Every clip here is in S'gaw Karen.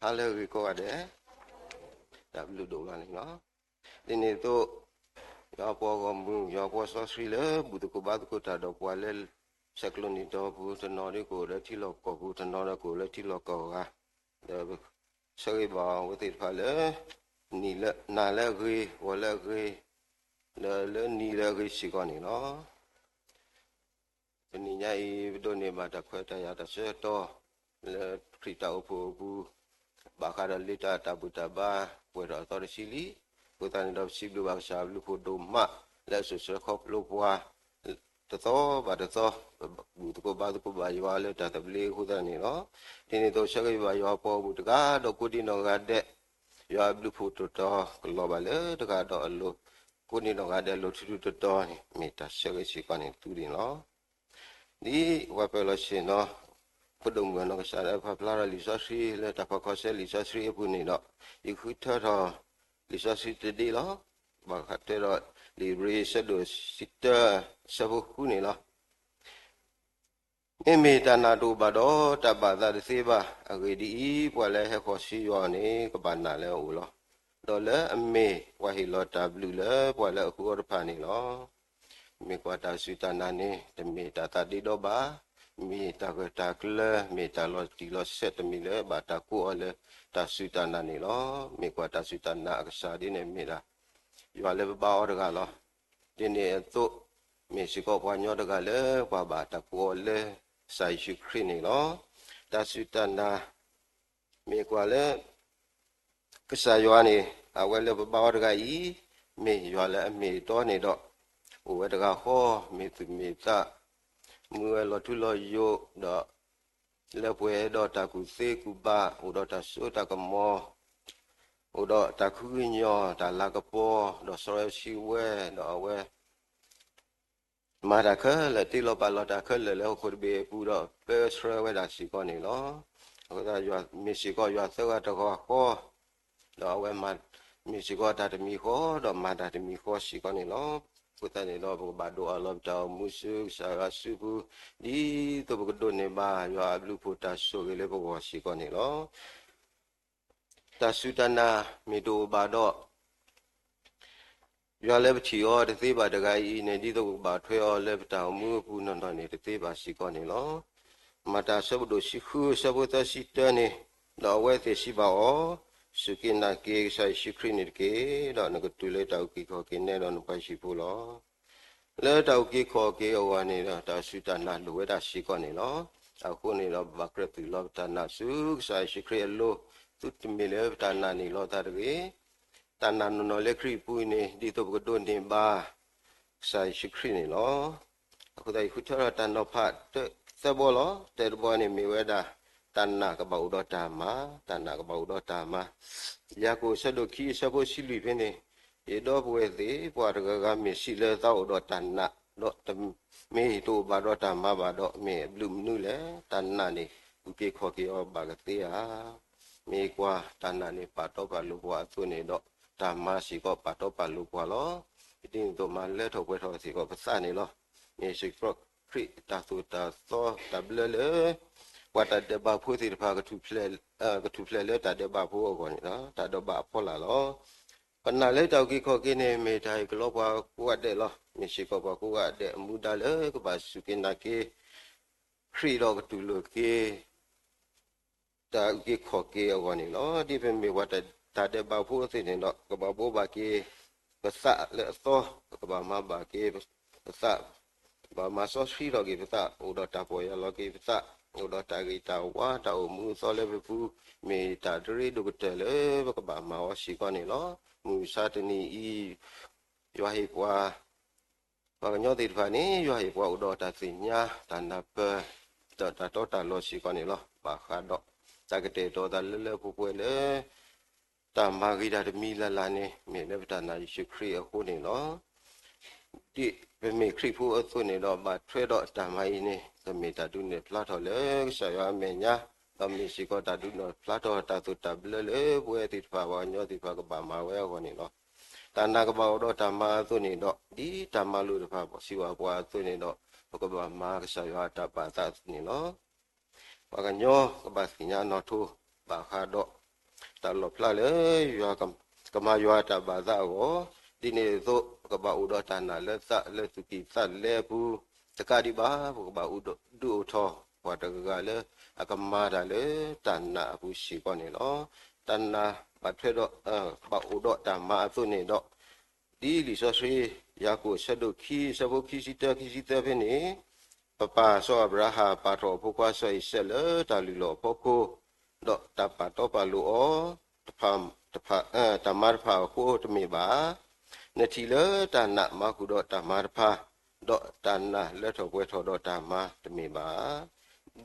ဟါလၢအဂ့ၤကိးဂၤဒဲး, တၢ်ဘျုးဒိၣ်မးန့ၣ်လီၤ. ဒ်န့ၣ်အသိး, ယွၤပှၤဂီၢ်မုၢ် ယွၤပှၤစီဆှံလၢဘူၣ်သကိးဘါသကိးတၢ်ဒီးပှၤလၢ ဆဲးကျိးနံၤဒီပူၤ, တနီၤဒီးကအိၣ်လၢထံလီၢ်ကီၢ်ပူၤ, တနီၤဒီးကအိၣ်လၢထံလီၢ်ကီၢ်ဂၤ, ဒီးဆၢဂ့ၤဘၣ်အဝဲသ့ၣ်တဖၣ်လၢ နံၤလၢနၤလၢအဂ့ၤ, ဂီၤလၢအဂ့ၤ, လၢလၢနံၤလၢအဂ့ၤစ့ၢ်ကီးန့ၣ်လီၤ. တနံၤညါအံၤ ပဒိးန့ၢ်ဘၣ်တၢ်ခွဲးတၢ်ယာ်တၢ်ဆၢကတီၢ် လၢခရံာ်တၢ်အိၣ်ဖှိၣ်အပူၤ, ဘၣ်ဃးဒီးလ့တၢ်တၢ်ဘူၣ်တၢ်ဘါ ပှဲၤထီၣ်အသီတဆံလံ. အဃိသတးန့ၣ်ဒီး ပစံးဘျုးဘၣ်ကစၢ်အဘျုးအဖှိၣ်ဒိၣ်မး လၢအစိာ်ဆှၢခီဖျိပှၤ တသီဘၣ်တသီ, ဘူၣ်သကိးဘါသကိးဘၣ်ယွၤလၢတၢ်သဘျ့အဃိသတးန့ၣ်လီၤ. ဒ်န့ၣ်အသိး ဆၢဂ့ၤဘၣ်ယွၤအပှၤဂီၢ်မုၢ်တဂၤဒီးကိးဒံနီၢ်ဂၤဒဲး, ယွၤအဘျုးအဖှိၣ်တတီၤကလီၤဘၣ်လၢတဂၤဒီးအလိၤ, ကိးဒံနီၢ်ဂၤဒဲးအလိၤထူထူတီတီန့ၣ် မ့ၢ်တၢ်ဆၢဂ့ၤစ့ၢ်ကီးန့ၣ်သုန့ၣ်လီၤ. ဒ်ပှၤပၢၤလီၢ်ဆ့ၣ်နီၤ ပဒိၣ်မုၢ်အနီၢ်ကစၢ်လၢပာ်ဖျါထီၣ်လံာ်စီဆှံ လၢတၢ်ဖးခီဆၢလံာ်စီဆှံအပူၤန့ၣ်ဒီး, ယဃုထၢထီၣ်လံာ်စီဆှံတဒ့လီၤ. ဘၣ်ဃးတဲဒီး လံာ်ဧ့ၤဘြံၤအဆၢဒိၣ်တဆံတၢ အဆၢဖိဃုန့ၣ်လီၤ. မ့မ့ၢ်တၢ်နာ်တအိၣ်ဘၣ်ဒီး တၢ်ဘၣ်သးတသ့ဘၣ်. အဂ့ၢ်ဒ်အံၤ, ပှၤလၢအဟဲဃီၤဆူယွၤန့ၣ် ကဘၣ်နာ်လၢအအိၣ်လီၤ. ဒီးလၢအမ့ၢ်ပှၤဟ့ၣ်လီၤတၢ်ဘျုးလၢပှၤလၢအဃုအီၤတဖၣ်န့ၣ်လီၤ. မ့ၢ်ကွၢ်တၢ်စူၢ်တၢ်နာ်န့ၣ် တမ့ၢ်တၢ်သးဒ့ဒီဘၣ်, မ့ၢ်တၢ်ဂၢၢ်တၢ်ကျၢၤ, မ့ၢ်တၢ်လီၤတံၢ်လီၤဆဲးတမံၤလၢဘၣ်တၢ်ကိးအီၤလၢတၢ်စူၢ်တၢ်နာ်န့ၣ်လီၤ. မ့ၢ်ကွၢ်တၢ်စူၢ်တၢ်နာ်အကစၢ်ဒ်န့ၣ်မ့ၢ်ဒၣ် ယွၤလၢပဘါအီၤတဂၤလီၤ. ဒ်န့ၣ်အသိး, မ့ၢ်စ့ၢ်ကီးပှၤကညီတဂၤလၢပှၤဘၣ်တၢ်ကိးအီၤလၢကစၢ်ယ့ၣ်ၡူးခရံာ်န့ၣ်လီၤ. တၢ်စူၢ်တၢ်နာ် မ့ၢ်ကွၢ်လၢ ကစၢ်ယွၤန့ၣ် အဝဲလၢပဘါအီၤတဂၤအံၤ, မ့ၢ်ယွၤလၢအမ့ၢ်အတီန့ၣ်ဒီး, အိၣ်ဝဲတဂၤဃီ, မ့ၢ်သူၣ်မ့ၢ်သး, မူဝဲလီၤထူလီၤယိာ်, ဒီးလၢပှဲၤဒီးတၢ်ကူၣ်သ့ကူၣ်ဘၣ်, အိၣ်ဒီးတၢ်စိတၢ်ကမီၤ, အိၣ်ဒီးတၢ်ခုကညီၤ, တၢ်လၤကပီၤ, ဒီးစီဆှံဝဲ, ဒီးအဝဲ မၤတၢ်ခဲလၢာ် တ့လီၤပာ်လီၤတၢ်ခဲလၢာ်လၢဟီၣ်ခိၣ်တဘ့ၣ်အပူၤဒီး ပၢဆှၢဝဲဒၣ်စ့ၢ်ကီးန့ၣ်လီၤ. အဃိသတး မ့ၢ်စ့ၢ်ကီးယွၤသၢဂၤတဂၤဃီ, ဒီးအဝဲမၤ မ့ၢ်စ့ၢ်ကီးတၢ်တမံၤဃီ, ဒီးမၤတၢ်တမံၤဃီစ့ၢ်ကီးန့ၣ်လီၤ. အဃိသတးန့ၣ်ဒီး ပကဘၣ်ဒိးအးလီၤပတၢ်အိၣ်မူဆူကစၢ်ယွၤစုပူၤ, ဒ်သိးပကဒိးန့ၢ်ဘၣ်ယွၤအဘျုးအဖှိၣ်တၢ်ဆိၣ်ဂ့ၤလၢပဂီၢ်စ့ၢ်ကီးန့ၣ်လီၤ. တၢ်စူၢ်တၢ်နာ်မ့ၢ်တအိၣ်ဘၣ်ဒီး ယွၤလၢပထံၣ်အီၤတသ့ဘၣ်တဂၤအံၤန့ၣ် ဒ်သိးပကဘၣ်ထွဲအီၤလၢပတၢ်အိၣ်မူအပူၤနီၢ်နီၢ်န့ၣ် တသ့ဘၣ်စ့ၢ်ကီးန့ၣ်လီၤ. မၤတၢ်အဆၢဒိၣ်တဆံဃု အဆၢဖိသၢဆံတၢန့ၣ်, ဒီးအဝဲသ့ၣ်စံးဘၣ်အီၤ, စူၢ်က့ၤနာ်က့ၤကစၢ်ယ့ၣ်ၡူးခရံာ်န့ၣ်တက့ၢ်, ဒီးနကတုၤလၢတၢ်အုၣ်က့ၤခီၣ်က့ၤနဲဒီးနပှၤဟံၣ်ဖိလီၤ. လၢတၢ်အုၣ်က့ၤခီၣ်က့ၤအဂီၢ်န့ၣ်ဒီး တၢ်စူၢ်တၢ်နာ်လိၣ်ဝဲဒၣ်စ့ၢ်ကီးန့ၣ်လီၤ. အဃိန့ၣ်ဒီး ပဘၣ်ကြၢးသုးလီၤပတၢ်နာ်ဆူကစၢ်ယ့ၣ်ၡူးခရံာ်အလိၤ, သုတမ့ၢ်လၢပတၢ်နာ်န့ၣ်လီၤသးတဂ့ၤ. တၢ်နာ်နီၢ်နီၢ်လၢခရံာ်အပူၤန့ၣ် ဒ်သိးပကဒိးန့ၢ်ဘၣ် ကစၢ်ယ့ၣ်ၡူးခရံာ်န့ၣ်လီၤ. အဃိသတးယဃုထၢထီၣ်တၢ်နီၤဖးသၢဘီလီၤ. တၢတဘီန့ၣ်မ့ၢ်ဝဲဒၣ် တၢ်နာ်ကဘၣ်အိၣ်ဒီးတၢ်မၤ, တၢ်နာ်ကဘၣ်အိၣ်ဒီးတၢ်မၤ. ယၤကိာ်အဆၢဒိၣ်ခံအဆၢဖိတဆံလွံၢ်ဖဲန့ၣ်, ယဒီပုၢ်ဝဲၢ်သ့ၣ်, ပှၤတဂၤဂၤမ့ၢ်စံးလၢသးအိၣ်ဒီးတၢ်နာ်, ဒီးတမ့ၢ်တအိၣ်ဘၣ်ဒီးတၢ်မၤဘၣ်ဒီး မ့ၢ်အဘျုးမနုၤလဲၣ်. တၢ်နာ်န့ၣ် အုၣ်က့ၤခီၣ်က့ၤအီၤဘၣ်ကသ့ဧါ. မ့ၢ်ကွၢ်တၢ်နာ်န့ၣ် ပာ်တီပာ်လိၤပှၤအသိးန့ၣ်ဒီး တၢ်မၤစ့ၢ်ကီးပာ်တီပာ်လိၤပှၤလီၤ. ဒ်န့ၣ်အသိးမၤလၢထီၣ်ပှဲၤထီၣ်စ့ၢ်ကီးပသးန့ၣ်လီၤ. မ့ၢ်စ့ၢ်ကီးခရံာ်တၢ်သိၣ်တၢ်သီတၢ်ဘျၢလၢ ပှၤတၢ်ဒဲးဘးဖိသ့ၣ်တဖၣ် ကထူၣ်ဖျဲးလၢတၢ်ဒဲးဘးဖိအဂီၢ်န့ၣ်လီၤ. တၢ်ဒဲးဘးအဖီလာ်လီၤ. ပနာ်လၢတၢ်အုၣ်က့ၤခီၣ်က့ၤန့ၣ် မ့ၢ်တၢ်ဟ့ၣ်ကလီပှၤကိးဂၤဒဲးလီၤ. မ့ၢ်စ့ၢ်ကီးပှၤကိးဂၤဒဲးအမူဒါလၢကဘၣ်စူၢ်က့ၤနာ်က့ၤ ခရံာ်ဒီးကတူၢ်လိာ်က့ၤ တၢ်အုၣ်က့ၤခီၣ်က့ၤအဂီၢ်န့ၣ်လီၤ. ဒ်ပမ့ၢ်ပှၤတၢ်ဒဲးဘးဖိအသိးန့ၣ်ဒီး ကဘၣ်ဘိးဘၣ်က့ၤပသးလၢအသီ, ကဘၣ်မၤဘၣ်က့ၤပသး, ဘၣ်မၤစီဆှံထီၣ်က့ၤပသး, အိၣ်ဒီးတၢ်ပီၢ်ယၢ်လီၤက့ၤပသး, အိၣ်ဒီးတၢ်ဂ့ၤတၢ်ဝါတၢ်အိၣ်မူအသီလၢပပူၤ, မ့ၢ်တၢ်တရ့ဒိၣ်ကတၢၢ်လၢပကဘၣ်မၤအီၤစ့ၢ်ကီးန့ၣ်လီၤ. မုၢ်မဆါတနံၤအံၤ ယွၤဟ့ၣ်ပှၤ ပှၤကညီသ့ၣ်တဖၣ်န့ၣ် ယွၤဟ့ၣ်ပှၤအိၣ်ဒီးတၢ်သ့ၣ်ညါ တၢ်နၢ်ပၢၢ် ဒီးတၢ်တီတၢ်လိၤစ့ၢ်ကီးန့ၣ်လီၤ. ဘၣ်ဃးဒီး တၢ်ကတဲာ်ကတီၤသးလၢလၢပှဲၤပှဲၤလၢ တၢ်မၤဂ့ၤတၢ်တမံၤလၢ်လၢ်န့ၣ် မ့ၢ်လၢပတၢ်နာ်ယ့ၣ်ၡူးခရံာ်အဃိန့ၣ်လီၤ. ဒ်ပမ့ၢ်ခရံာ်ဖိအသိးန့ၣ်ဒီး ဘၣ်ထွဲဒီးတၢ်မၤအံၤန့ၣ် ကမ့ၢ်တၢ်ဒုးနဲၣ်ဖျါထီၣ်လၢကစၢ်ယွၤအမဲာ်ညါ, ဒီးမ့ၢ်စ့ၢ်ကီးတၢ်ဒုးနဲၣ်ဖျါထီၣ်တၢ်သိၣ်တၢ်ဘျၢလၢပဝဲသ့ၣ်တဖၣ်ပှၤကညီသ့ၣ်တဖၣ်ကဘၣ်မၤဝဲအဂီၢ်န့ၣ်လီၤ. တၢ်နာ်ကဘၣ်အိၣ်ဒီးတၢ်မၤအသိးန့ၣ်ဒီး ဒ်တၢ်မၤလိာ်တဖၣ်စံးဘၣ်ပှၤအသိးန့ၣ်ဒီး ပကဘၣ်မၤကစၢ်ယွၤအတၢ်ပာ်သးန့ၣ်လီၤ. ပှၤကညီကဘၣ်သ့ၣ်ညါနီၣ်ထိ ဘၣ်ဃးဒီး တၢ်လီၣ်ဖျါလၢ ယွၤကမၤယွၤတၢ်ဘၣ်သးအဂီၢ်, ဒ်န့ၣ်အသိး ပကဘၣ်အိၣ်ဒီးတၢ်နာ်လၢသးလၢသူၣ်ကံၢ်သးလဲအပူၤ တကးဒံးဘၣ် ပကဘၣ်ဒုးအိၣ်ထီၣ် ပှၤတဂၤဂၤလၢအကမၤတၢ်လၢတၢ်နာ်အပူၤစ့ၢ်ကီးန့ၣ်လီၤ. တၢ်နာ်ဘၣ်ထွဲဒီး ဘၣ်အိၣ်ဒီးတၢ်မၤအသိးန့ၣ်ဒီး ဒ်လံာ်စီဆှံ ယၤကိာ်အဆၢဒိၣ်ခံ အဆၢဖိခံဆံတၢ ခံဆံသၢဖဲန့ၣ်, ပပၢ်စီၤအၤဘြၤဟၣ်ပာ်ထီၣ်အဖိခွါစီၤအံၤစဲးလၢတၢ်လုၢ်လီၢ်အဖီခိၣ်, ဒီးတၢ်ပာ်တီပာ်လိၤအီၤ တဖၣ် တဖၣ် တၢ်မၤတဖၣ်အဃိတမ့ၢ်ဘၣ်. နထံၣ်လၢတၢ်နာ်မၤဃုာ်ဒီးတၢ်မၤတဖၣ်, ဒီးတၢ်နာ်လၢထီၣ်ပှဲၤထီၣ်ဒီးတၢ်မၤတမ့ၢ်ဘၣ်.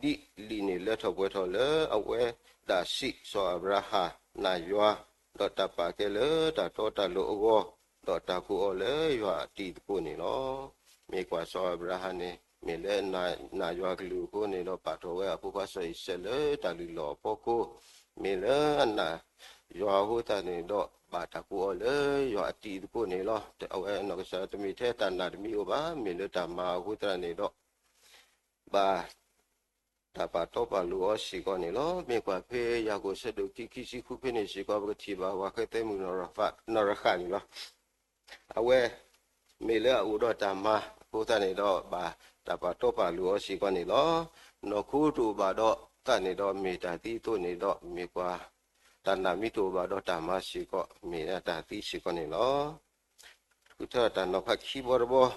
ဒ်လံာ်န့ၣ်လၢထီၣ်ပှဲၤထီၣ်လၢအဝဲဒၣ်စံး စီၤအၤဘြၤဟၣ်နာ်ယွၤ, ဒီးတၢ်ပာ်ကဲလၢတၢ်တီတၢ်လိၤအဂီၢ်, ဒီးတၢ်ကိးအီၤလၢယွၤအတံၤသကိးန့ၣ်လီၤ. မ့ၢ်ကွၢ်စီၤအၤဘြၤဟၣ်န့ၣ် မ့ၢ်လၢအနာ်ယွၤအကလုၢ်အဃိန့ၣ်ဒီး ပာ်ထီၣ်ဝဲအဖိခွါစီၤအံၤစဲးလၢတၢ်လုၢ်လီၢ်အဖီခိၣ်, မ့ၢ်လၢအနာ်ယွၤအဃိသတးန့ၣ်ဒီး ဘၣ်တၢ်ကိးအီၤလၢယွၤအတံၤသကိးန့ၣ်လီၤ. အဝဲနီၢ်ကစၢ်တမ့ၢ်ထဲတၢ်နာ်တမံၤအိၣ်ဘၣ်, မ့ၢ်လၢတၢ်မၤအဃိသတးန့ၣ်ဒီး ဘၣ်တၢ်ပာ်တီပာ်လိၤအီၤစ့ၢ်ကီးန့ၣ်လီၤ. မ့ၢ်ကွၢ်ဖဲယၤကိာ်အဆၢဒိၣ်ခံ ခံဆံဃုဖဲန့ၣ်စ့ၢ်ကီး ပကထံၣ်ဘၣ်ပှၤဃဲသဲမုၣ်နီၢ်ရဃၣ်န့ၣ်လီၤ. အဝဲ မ့ၢ်လၢအအိၣ်ဒီးတၢ်မၤအဃိသတးန့ၣ်ဒီး ဘၣ်တၢ်ပာ်တီပာ်လိၤအီၤစ့ၢ်ကီးန့ၣ်လီၤ. နီၢ်ခိတအိၣ်ဘၣ်ဒီးသးန့ၣ်ဒီး မ့ၢ်တၢ်သံအသိးန့ၣ်ဒီး မ့ၢ်ကွၢ် တၢ်နာ်မ့ၢ်တအိၣ်ဘၣ်ဒီးတၢ်မၤစ့ၢ်ကီး မ့ၢ်တၢ်သံစ့ၢ်ကီးန့ၣ်လီၤ. ဃုထၢတၢ်နီၤဖးခံဘီတဘီ,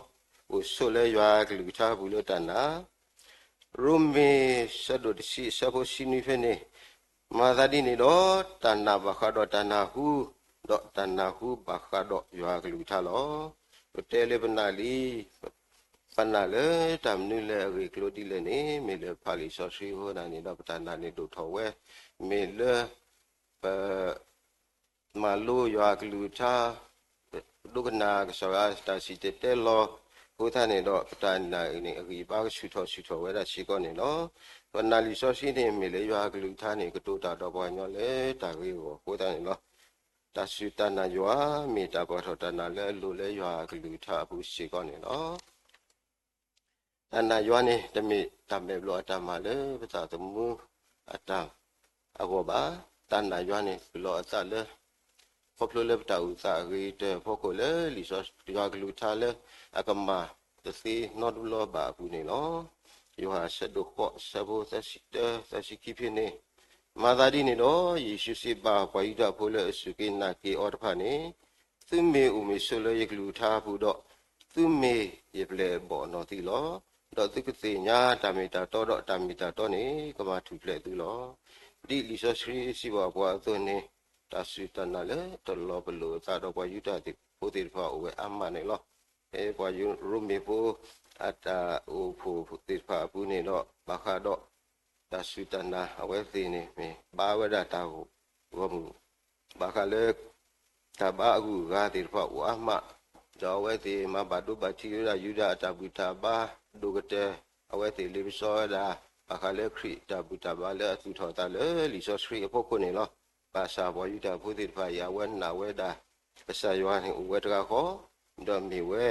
အိၣ်ဆိးလၢယွၤအကလုၢ်ကထါအပူၤလၢတၢ်နာ်. ရိမ့ၤ ဆၢဒိၣ်တဆံ အဆၢဖိဆံနွံဖဲန့ၣ်, မၤသးဒ်န့ၣ်ဒီး တၢ်နာ်ဘၣ်ဃးဒီးတၢ်နၢ်ဟူ, ဒီးတၢ်နၢ်ဟူဘၣ်ဃးဒီးယွၤအကလုၢ်ကထါလီၤ. ပတဲလၢပနာ်လံ, ပနာ်လၢတၢ်မနုၤလဲၣ် အဂ့ၢ်အကျိၤဒ်လဲၣ်န့ၣ် မ့ၢ်လၢဖးလံာ်စီဆှံအဃိသတးန့ၣ်ဒီး ပတၢ်နာ်န့ၣ်ဒိၣ်ထီၣ်ဝဲ, မ့ၢ်လၢ ပ မၤလိယွၤအကလုၢ်ကထါ, ဒိကနၣ်ကစၢ်ယွၤအတၢ်စံၣ်တဲၤတဲလီၤအဃိသတးန့ၣ်ဒီး ပတၢ်နာ်န့ၣ် အဂံၢ်အဘါကဆူၣ်ထီၣ်ဆူၣ်ထီၣ်ဝဲဒၣ်စ့ၢ်ကီးန့ၣ်လီၤ. ပနာ်လံာ်စီဆှံန့ၣ် မ့ၢ်လၢယွၤအကလုၢ်ကထါန့ၣ် ကတိၤတၢ်ဒီးပှၤကညီလၢတၢ်ဂ့ၢ်အဂီၢ်အဃိသတးန့ၣ်လီၤ. တၢ်စူၢ်တၢ်နာ်ယွၤ မ့ၢ်တၢ်ပှဲၤထီၣ်တၢ်နာ်လၢအလိၤလၢယွၤအကလုၢ်ကထါအပူၤစ့ၢ်ကီးန့ၣ်လီၤ. တၢ်နာ်ယွၤန့ၣ် တမ့ၢ်တၢ်မဲာ်ဘျီၣ်အတၢ်မၤလၢပသးသမူအတၢ်အဂီၢ်ဘၣ်. တၢ်နာ်ယွၤန့ၣ် ပလီၢ်အသးလၢ ခီဖျိလၢပတၢ်အိၣ်သးအဂ့ၤကတၢၢ်အဖီခိၣ်လၢလံာ်စီဆှံယွၤကလုၢ်ကထါလၢအကမၤတသ့နီတဘျီဘၣ်အပူၤန့ၣ်လီၤ. ယိၤဟၣ်အဆၢဒိၣ်ဃိး အဆၢဖိသၢဆံတၢ သၢဆံခံဖဲန့ၣ်, မၤသးဒ်န့ၣ်ဒီး ယ့ၣ်ၡူးစံးဘၣ်ပှၤယူဒၤဖိလၢအစူၢ်က့ၤနာ်က့ၤအီၤတဖၣ်န့ၣ်, သုမ့ၢ်အိၣ်မ့ၢ်ဆိးလၢယကလုၢ်ကထါအပူၤဒီး, သုမ့ၢ်ယပျဲၢ်အဘီၣ်အနီၢ်သံလီၤ. ဒီးသုကသ့ၣ်ညါတၢ်မ့ၢ်တၢ်တီဒီးတၢ်မ့ၢ်တၢ်တီန့ၣ် ကမၤထူၣ်ဖျဲးသုလီၤ. ဒ်လံာ်စီဆှံစံးဘၣ်ပှၤအသိးန့ၣ်, တၢ်စူၢ်တၢ်နာ်လၢတလီၤပလိာ်အသးဒီးပှၤယူဒၤဖိသ့ၣ်တဖၣ်အိၣ်ဝဲအါမးန့ၣ်လီၤ. ဖဲပှၤရိမ့ၤဖိ အတၢ်အိၣ်ဖှိၣ်သ့ၣ်တဖၣ်အပူၤန့ၣ်ဒီး ဘၣ်ဃးဒီး တၢ်စူၢ်တၢ်နာ်အဝဲသ့ၣ်န့ၣ် မ့ၢ်ဘါဝဲဒၣ်တၢ်ဂီၤမုၢ် ဘၣ်ဃးလၢ တၢ်ဘါအဂုၤအဂၤသ့ၣ်တဖၣ်အိၣ်အါမး, ဒီးအဝဲသ့ၣ်မၤဘၣ်ဒိဘၣ်ထံးဝဲဒၣ်ယူဒၤအတၢ်ဘူၣ်တၢ်ဘါဒိၣ်ကတၢၢ်, အဝဲသ့ၣ်လ့ပစီဝဲဒၣ် ဘၣ်ဃးလၢခရံာ်အတၢ်ဘူၣ်တၢ်ဘါလၢအသူၣ်ထီၣ်အသးလၢလံာ်စီဆှံအဖီခိၣ်န့ၣ်လီၤ. ဘၣ်ဆၣ်ပှၤယူဒၤဖိသ့ၣ်တဖၣ်အံၤ အဝဲနာ်ဝဲဒၣ် ကစၢ်ယွၤန့ၣ်အိၣ်ဝဲတဂၤဃီ, ဒီးမ့ၢ်ဝဲ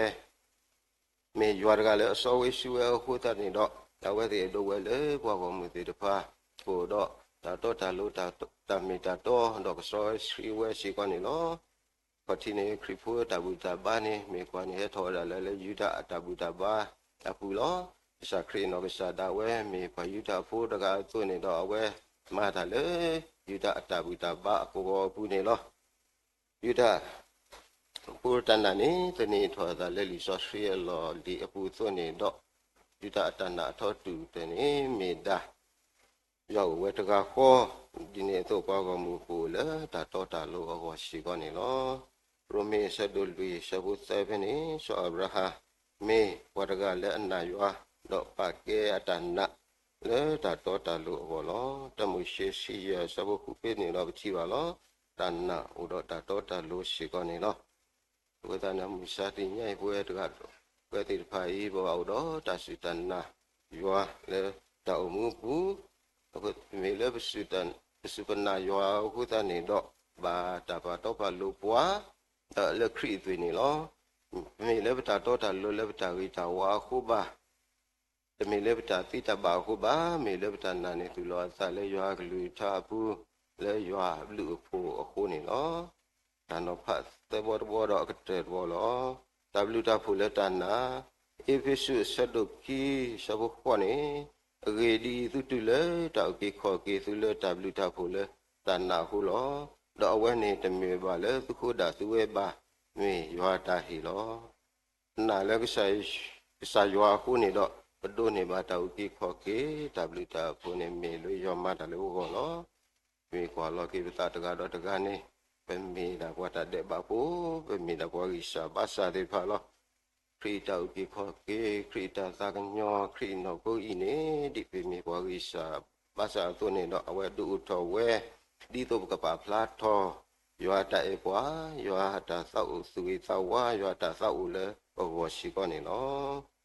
မ့ၢ်ယွၤတဂၤလၢအစီဝဲဆှံဝဲအဃိသတးန့ၣ်ဒီး အဝဲသ့ၣ်ဒိးဝဲလၢပှၤဂီၢ်မုၢ်သ့ၣ်တဖၣ်အအိၣ်ဒီး တၢ်တီတၢ်လိၤ တၢ်မ့ၢ်တၢ်တီ ဒီးကစီဝဲဆှံဝဲစ့ၢ်ကီးန့ၣ်လီၤ. ခီၣ်ထံးန့ၣ် ခရံာ်ဖိတၢ်ဘူၣ်တၢ်ဘါန့ၣ် မ့ၢ်ကွၢ်န့ၣ်ဟဲထီၣ်ဝဲဒၣ်လၢ လၢယူဒၤအတၢ်ဘူၣ်တၢ်ဘါအပူၤလီၤ. ကစၢ်ခရံာ်အနီၢ်ကစၢ်ဒၣ်ဝဲ မ့ၢ်ပှၤယူဒၤဖိတဂၤအသိးန့ၣ်ဒီး အဝဲမၤတၢ်လၢ ယူဒၤအတၢ်ဘူၣ်တၢ်ဘါအကဝီၤအပူၤန့ၣ်လီၤ. ယူဒၤဖိတၢ်နာ်န့ၣ် သန့ၤထီၣ်အသးလၢလံာ်စီဆှံအလီၢ်လံၤအပူၤအသိးန့ၣ်ဒီး ယူဒၤအတၢ်နာ်အထီတူာ်တဖၣ်န့ၣ် မ့ၢ်ဒၣ် ယွၤအိၣ်ဝဲတဂၤဃီ, ဒ်န့ၣ်အသိးပှၤဂီၢ်မုၢ်ကအိၣ်လၢတၢ်တီတၢ်လိၤအဂီၢ်စ့ၢ်ကီးန့ၣ်လီၤ. ရိမ့ၤအဆၢဒိၣ်လွံၢ် အဆၢဖိသၢဖဲန့ၣ် စီၤအၤဘြၤဟၣ် မ့ၢ်ပှၤတဂၤလၢအနာ်ယွၤ ဒီးပာ်ကဲအတၢ်နာ် လၢတၢ်တီတၢ်လိၤအဂီၢ်လီၤ. တၢမိၤၡ့ ဆံယဲၢ် အဆၢဖိဃုဖဲန့ၣ်ဒီး ပထံၣ်ဘၣ်လီၤ. တၢ်နာ်အိၣ်ဒီးတၢ်တီတၢ်လိၤစ့ၢ်ကီးန့ၣ်လီၤ. အဃိသတးန့ၣ် မုၢ်ဆါတနံၤညါအံၤ ပဝဲတဂၤ ပဝဲသ့ၣ်တဖၣ်အံၤ ပဘၣ်အိၣ်ဒီးတၢ်စူၢ်တၢ်နာ်ယွၤလၢတၢ်အိၣ်မူအပူၤ, မ့ၢ်လၢပစူၢ်ပနာ်ယွၤအဃိသတးန့ၣ်ဒီး ဘၣ်တၢ်ပာ်တီပာ်လိၤပှၤ ဒီးလၢခရံာ်အသွံၣ်န့ၣ်လီၤ. မ့ၢ်လၢပတၢ်တီတၢ်လိၤလၢပတၢ်ဂ့ၤတၢ်ဝါအဃိဘၣ်, တမ့ၢ်လၢပတၢ်သံတၢ်ဘၣ်အဃိဘၣ်, မ့ၢ်လၢပတၢ်နာ်န့ၣ် သူၣ်လီၤအသးလၢယွၤအကလုၢ်ကထါအပူၤ, လၢယွၤအဘျုးအဖှိၣ် တၢ်ဘျုးတၢ်ဖှိၣ်အဃိန့ၣ်လီၤ. တၢ်နီၤဖးသၢဘီတဘီဒီးအကတၢၢ်တဘီလီၤ. တၢ်ဘျုးတၢ်ဖှိၣ်လၢတၢ်နာ်, အ့းဖ့းစူးအဆၢဒိၣ်ခံ ဆၢဖိဃိးန့ၣ်, အဂ့ၢ်ဒ်အံၤ, သုတုၤလၢတၢ်အုၣ်က့ၤခီၣ်က့ၤသုလၢတၢ်ဘျုးတၢ်ဖှိၣ်လၢတၢ်နာ်အဃိလီၤ. ဒီးအဝဲန့ၣ်တမ့ၢ်ဘၣ်လၢသုဃိဒၣ်သုဝဲဘၣ်, မ့ၢ်ယွၤအတၢ်ဟ့ၣ်လီၤ. နာ်လၢကစၢ်ယွၤအဃိန့ၣ်ဒီး ပဒိးန့ၢ်ဘၣ်တၢ်အုၣ်က့ၤခီၣ်က့ၤ, တၢ်ဘျုးတၢ်ဖှိၣ်န့ၣ်မ့ၢ်လၢယွၤမၤတၢ်လၢပဂီၢ်လီၤ. မ့ၢ်ကွၢ်လီၤက့ၤပသးတဂၤဒီးတဂၤန့ၣ်, ပမ့ၢ်ဒၣ်ပှၤတၢ်ဒဲးဘးဖိ, ပမ့ၢ်ဒၣ်ပှၤဂံၢ်စၢ်ဘါစၢ်သ့ၣ်တဖၣ်လီၤ. ခရံာ်တၢ်အုၣ်က့ၤခီၣ်က့ၤ, ခရံာ်တၢ်သးကညီၤ, ခရံာ်နီၢ်ခိအံၤန့ၣ်, ဒ်ပမ့ၢ်ပှၤဂံၢ်စၢ်ဘါစၢ်အသိးန့ၣ်ဒီး အဝဲဒုးအိၣ်ထီၣ်ဝဲ, ဒ်သိးပကပာ်ဖျါထီၣ်, ယွၤအတၢ်အဲၣ်ပှၤ, ယွၤအတၢ်သးအိၣ်သူၣ်ဂ့ၤသးဝါ, ယွၤအတၢ်သးအိၣ်လၢပဂီၢ်စ့ၢ်ကီးန့ၣ်လီၤ.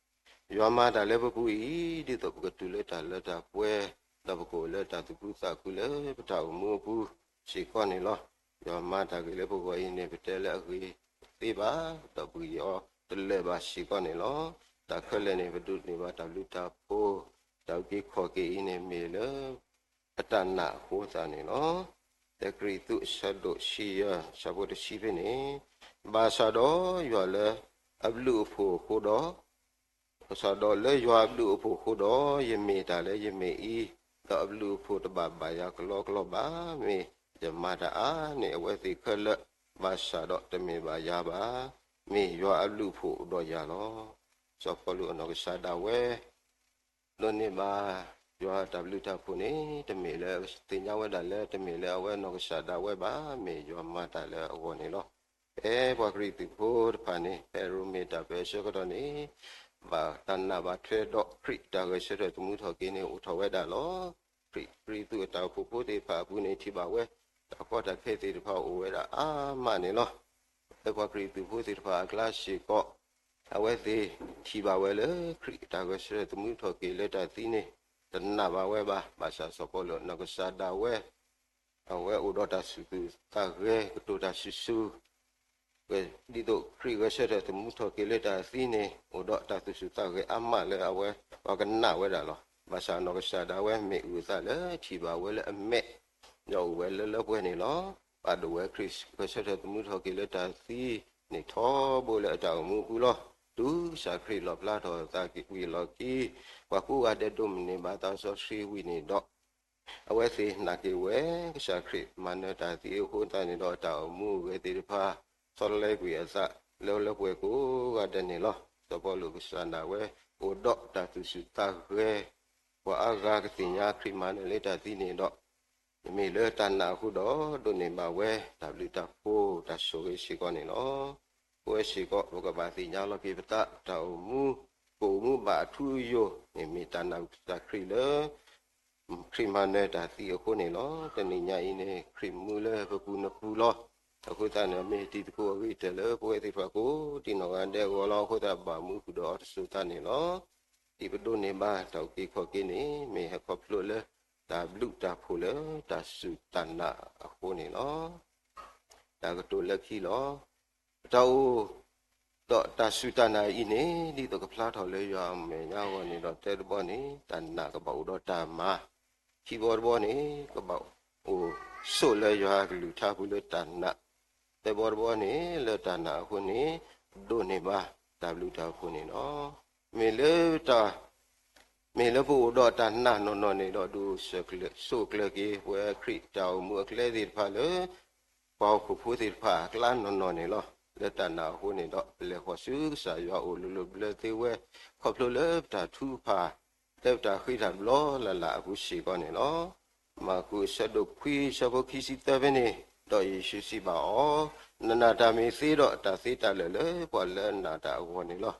ယွၤမၤတၢ်လၢပပူၤအံၤ, ဒ်သိးပကတုၤလၢတၢ်လၢတၢ်ပှဲၤ, ဒီးပကအိၣ်လၢတၢ်သူၣ်ခုသးခုလၢပတၢ်အိၣ်မူအပူၤစ့ၢ်ကီးန့ၣ်လီၤ. ယွၤမၤတၢ်ဂ့ၤလၢပဂီၢ်အံၤန့ၣ်, ပတဲလၢအဂ့ၤတသ့ဘၣ်, ဒီးပဂံၢ်အီၤတလၢာ်ဘၣ်စ့ၢ်ကီးန့ၣ်လီၤ. တၢ်ခဲလၢာ်န့ၣ် ပဒိးန့ၢ်ဘၣ်တၢ်ဘျုးတၢ်ဖှိၣ်, တၢ်အုၣ်က့ၤခီၣ်က့ၤအံၤန့ၣ်မ့ၢ်လၢ ပတၢ်နာ်အဃိသတးန့ၣ်လီၤ. တၢကရံၣ်သူးအဆၢဒိၣ်ဆံယဲၢ် ဆၢဖိတဆံဖဲန့ၣ်, ဘၣ်ဆၣ်ဒီးယွၤလၢအဘျုးအဖှိၣ်အဃိဒီး, ဘၣ်ဆၣ်ဒီးလၢယွၤအဘျုးအဖှိၣ်အဃိဒီး ယမ့ၢ်တၢ်လၢယမ့ၢ်အံၤ, ဒီးအဘျုးအဖှိၣ်တဘၣ်ဘၣ်ယၤကလီကလီဘၣ်. မ့ၢ်ယမၤတၢ်အါန့ၢ်အဝဲသ့ၣ်ခဲလၢာ်, ဘၣ်ဆၣ်ဒီးတမ့ၢ်ဘၣ်ယၤဘၣ်, မ့ၢ်ယွၤအဘျုးအဖှိၣ်အိၣ်ဒီးယၤလီၤ. စီၤပီလူးအနီၢ်ကစၢ်ဒၣ်ဝဲ ဒိးန့ၢ်ဘၣ် ယွၤတၢ်ဘျုးတၢ်ဖှိၣ်န့ၣ် တမ့ၢ်လၢသ့ၣ်ညါဝဲဒၣ်လၢ တမ့ၢ်လၢအဝဲနီၢ်ကစၢ်ဒၣ်ဝဲဘၣ်, မ့ၢ်ယွၤမၤတၢ်လၢအဂီၢ်န့ၣ်လီၤ. ဖဲပှၤကရံၣ်သူးဖိတဖၣ်န့ၣ် ဖဲရိမ့ၤတၢ်ပၢၢ်ဆၢကတီၢ်န့ၣ်, ဘၣ်တၢ်နာ်ဘၣ်ထွဲဒီးခရံာ်တၢ်ဂဲၤဆၢထၢၣ်သမူထီၣ်က့ၤန့ၣ် အိၣ်ထီၣ်ဝဲဒၣ်လီၤ. ခရံာ်ကရံၣ်သူးအတၢ်အိၣ်ဖှိၣ်ဖိသ့ၣ်တဖၣ်အပူၤန့ၣ် ထံၣ်ဘၣ်ဝဲ တၢ်ကီတၢ်ခဲသ့ၣ်တဖၣ်အိၣ်ဝဲဒၣ်အါမးန့ၣ်လီၤ. ဖဲပှၤကရံၣ်သူးဖိသ့ၣ်တဖၣ်အကျါစ့ၢ်ကီး, အဝဲသ့ၣ်ထံၣ်ဘၣ်ဝဲလၢ ခရံာ်တၢ်ဂဲၤဆၢထၢၣ်သမူထီၣ်က့ၤလၢတၢ်သံန့ၣ်, တနာ်ဘၣ်ဝဲဘၣ်. ဘၣ်ဆၣ်စီၤပီလူးအနီၢ်ကစၢ်ဒၣ်ဝဲ အဝဲအိၣ်ဒီးတၢ်သူၣ်ဆူၣ်သးဂဲၤ ကတိၤတၢ်စူၤစူၤ, ဒ်သိးခရံာ်ဂဲၤဆၢထၢၣ်သမူထီၣ်က့ၤလၢတၢ်သံန့ၣ် အိၣ်ဒီးတၢ်သူၣ်ဆူၣ်သးဂဲၤအါမးလၢအဝဲ ပှၤကနၣ်ဝဲဒၣ်လီၤ. ဘၣ်ဆၣ်နီၢ်ကစၢ်ဒၣ်ဝဲမ့ၢ်အုၣ်အသးလၢထံၣ်ဘၣ်ဝဲလၢအမဲာ်, ဒီးအိၣ်ဝဲလၢလၢပှဲၤန့ၣ်လီၤ. ပာ်ဒိၣ်ဝဲခရံာ်ဂဲၤဆၢထၢၣ်သမူထီၣ်က့ၤလၢတၢ်သံန့ၣ်ထီဘိလၢအတၢ်အိၣ်မူအပူၤလီၤ. တုၤကစၢ်ခရံာ်လီၣ်ဖျါထီၣ်အသးဝံၤအလီၢ်ခံ, ပှၤကိးဂၤဒဲးဒိးန့ၢ်ဘၣ်သးစီဆှံဝံၤန့ၣ်ဒီး အဝဲသ့ၣ်နာ်က့ၤဝဲ ကစၢ်ခရံာ်မၤနၢၤတၢ်သံအဃိသတးန့ၣ်ဒီး အတၢ်အိၣ်မူအဂဲၤသ့ၣ်တဖၣ် ဆီတလဲကွံာ်အသးလၢလၢပှဲၤပှဲၤကိးဂၤဒဲးန့ၣ်လီၤ. စီၤပီလူးကစၢ်ဒၣ်ဝဲ အိၣ်ဒီးတၢ်သူၣ်ဆူၣ်သးဂဲၤ, ပှၤအါဂၤကသ့ၣ်ညါခရံာ်မၤနၢၤလၢတၢ်သံန့ၣ်ဒီး မ့ၢ်လၢတၢ်နာ်အဃိဒီး ဒိးန့ၢ်ဘၣ်ဝဲ တၢ်ဘျုးတၢ်ဖှိၣ်တၢ်ဆိၣ်ဂ့ၤစ့ၢ်ကီးန့ၣ်လီၤ. ပဝဲစ့ၢ်ကီး ပကဘၣ်သ့ၣ်ညါလီၤက့ၤပသး တၢ်အိၣ်မူ, ပအိၣ်မူဘၣ်အထူအယိာ်န့ၣ် မ့ၢ်တၢ်နာ်ကစၢ်ခရံာ်လၢ ခရံာ်မၤနၢၤတၢ်သံအဃိန့ၣ်လီၤ. တနံၤညါအံၤန့ၣ် ခရံာ်မူလၢပပူၤနပူၤလီၤ. အဃိသတးန့ၣ် မ့ၢ်တံၤသကိးအဂ့ၤတၢၢ်လၢပဝဲသ့ၣ်တဖၣ်ကိးဒံနီၢ်ဂၤဒဲးအဂီၢ်လီၤ. အဃိသတးဘၣ်မူဃုာ်ဒီးအီၤတစိၤသးန့ၣ်လီၤ. ဒ်ပဒိးန့ၢ်ဘၣ်တၢ်အုၣ်က့ၤခီၣ်က့ၤန့ၣ် မ့ၢ်ဟဲခီဖျိလၢ တၢ်ဘျုးတၢ်ဖှိၣ်လၢတၢ်စူၢ်တၢ်နာ်အဃိန့ၣ်လီၤ. တၢ်ကတိၤလၢခံလီၤ. ပတၢ်အိၣ်ဒီးတၢ်စူၢ်တၢ်နာ်အံၤန့ၣ် ဒ်သိးကဖျါထီၣ်လၢယွၤအမဲာ်ညါအဂီၢ်န့ၣ်ဒီး တၢတဘီန့ၣ် တၢ်နာ်ကဘၣ်အိၣ်ဒီးတၢ်မၤ, ခံဘီတဘီန့ၣ် ကဘၣ်အိၣ်ဆိးလၢယွၤအကလုၢ်ကထါပူၤလၢတၢ်နာ်, သၢဘီတဘီန့ၣ် လၢတၢ်နာ်အဃိန့ၣ် ဒိးန့ၢ်ဘၣ်တၢ်ဘျုးတၢ်ဖှိၣ်န့ၣ်လီၤ. မ့ၢ်လၢတၢ် မ့ၢ်လၢပအိၣ်ဒီးတၢ်နာ်နီၢ်နီၢ်န့ၣ်ဒီး ဒုးဆိၣ်ကျၢၤက့ၤ ပဝဲခရံာ်တၢ်အိၣ်မူအကျဲသ့ၣ်တဖၣ်လၢ ပှၤဟီၣ်ခိၣ်ဖိသ့ၣ်တဖၣ်အကျါနီၢ်နီၢ်န့ၣ်လီၤ. လၢတၢ်နာ်အဃိန့ၣ်ဒီး ပလဲၤဃီၤဆူကစၢ်ယွၤအအိၣ်လိၤလိၤဘျၢသ့ဝဲ ခီဖျိလၢပတၢ်ထုကဖၣ် လၢပတၢ်ဃံတၢ်ဘျီလၢ်လၢ်အပူၤစ့ၢ်ကီးန့ၣ်လီၤ. မၢ်ကူးအဆၢဒိၣ်ခွံ အဆၢဖိခံဆံသၢဖဲန့ၣ်, ဒီးယ့ၣ်ၡူးစံးဘၣ်အီၤ, နနာ်တၢ်မ့ၢ်သ့ဒီးတၢ်သ့တၢ်လၢာ်လၢပှၤလၢအနာ်တၢ်အဂီၢ်န့ၣ်လီၤ.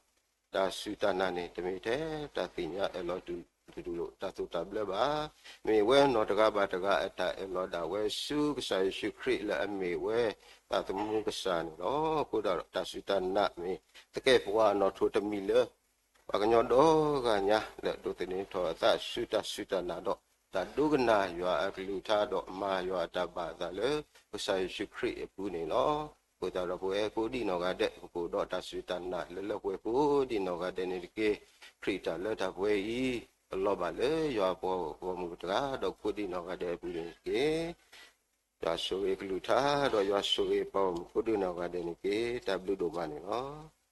တၢ်စူၢ်တၢ်နာ်န့ၣ် တမ့ၢ်ထဲတၢ်သ့ၣ်ညါအဲၣ်လီၤတတူၢ်လိာ်တၢ်သိၣ်တၢ်ဘျၢဘၣ်. မ့ၢ်ဝဲနီၢ်တဂၤဘၣ်တဂၤအတၢ်အဲၣ်လီၤဒၣ်ဝဲဆူကစၢ်ယ့ၣ်ၡူးခရံာ်လၢအမ့ၢ်ဝဲသးသမူကစၢ်န့ၣ်လီၤ. အဃိဒီးတၢ်စူၢ်တၢ်နာ်မ့ၢ်သကဲာ်ပဝးအနီၣ်ထိးတမံၤလၢ ပှၤကညီဒီဂၤညါလၢဒိးသန့ၤထီၣ်အသးဆူတၢ်စူၢ်တၢ်နာ်ဒီး တၢ်ဒိကနၣ်ယွၤအကလုၢ်ကထါဒီးမၤယွၤအတၢ်ဘၣ်အသးလၢ ကစၢ်ယ့ၣ်ၡူးခရံာ်အပူၤန့ၣ်လီၤ. အဃိသတးဒီးပဝဲကိးဒံနီၢ်ဂၤဒဲး ပကအိၣ်ဒီးတၢ်စူၢ်တၢ်နာ်လၢလၢပှဲၤပှဲၤကိးဒံနီၢ်ဂၤဒဲးန့ၣ်တက့ၢ်. ခရံာ်တၢ်လၢတၢ်ပှဲၤအံၤ ပလီၤဘၣ်လၢယွၤအပှၤဂီၢ်မုၢ်တဂၤဒီးကိးဒံနီၢ်ဂၤဒဲးအပူၤန့ၣ်တက့ၢ်. ယွၤဆိၣ်ဂ့ၤကလုၢ်ကထါ ဒီးယွၤဆိၣ်ဂ့ၤပှၤဂီၢ်မုၢ်ကိးဒံနီၢ်ဂၤဒဲးန့ၣ်တက့ၢ်. တၢ်ဘျုးဒိၣ်မးန့ၣ်လီၤ.